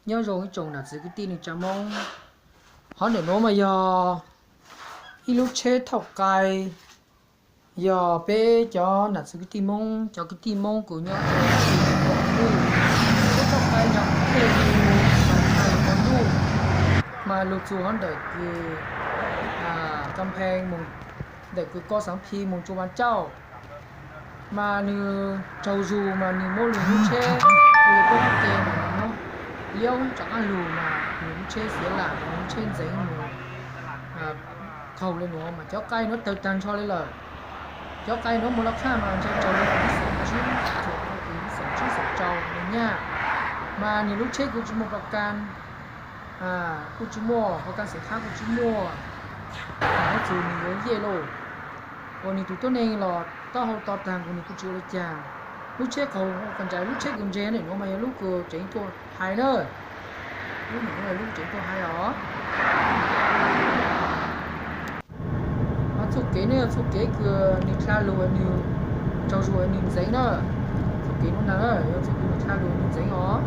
Nyob zoo ib tsoom nam txiv kwv tij neej tsa Hmoob. Hov ntawm nuav mas yog ib lub tsheb thauj qai, yog peb cov nam txiv kwv tij Hmoob, cov kwv tij Hmoob kws nyob rua teb chaws Nplog, lub thauj qai nyom tej lug mas lug txug hov ntawm kws Kam Phees, ntawm kws Ko Xaav Phi moog rua Vaj Cauj. Mas nwg tsaug zug mas nwg muab nwg lub tsheb, kuv yuav pub ke mas nwg muab liab rov qaab lug mas nwg lub tsheb xiav lam, nwg lub tsheb ntxeev mus khaus le nuav mas cov qai nuav tawg taag nrho le lawm. Cov qai nuav moog lug qhaj mas ntshe tsaus le ib xeem tsib, ib xeem tsib xeem rau le nyaj. Mas nwg lub tsheb kuj tsi muaj pa kas, kuj tsi muaj pa kas xeem qhab, kuj tsi muaj, txug nwg yuav yej lauj. Uas nwg tug tuab neeg los taub hau to taag kuas nwg kuj tsi ua le caag. Lub tsheb qaug, lub tsheb kws ntseg ntawm nuav mas yog lub kws tseem tuaj hais na. Lub ntawm nuav lub tseem tuaj hais os. Mas txuj kev ne yog txuj kev kws nwg dlha lug, nwg tsaug zug nwg ntxeev na. Txuj kev nuav na yog txuj kev nwg dlha lug nwg ntxeev os.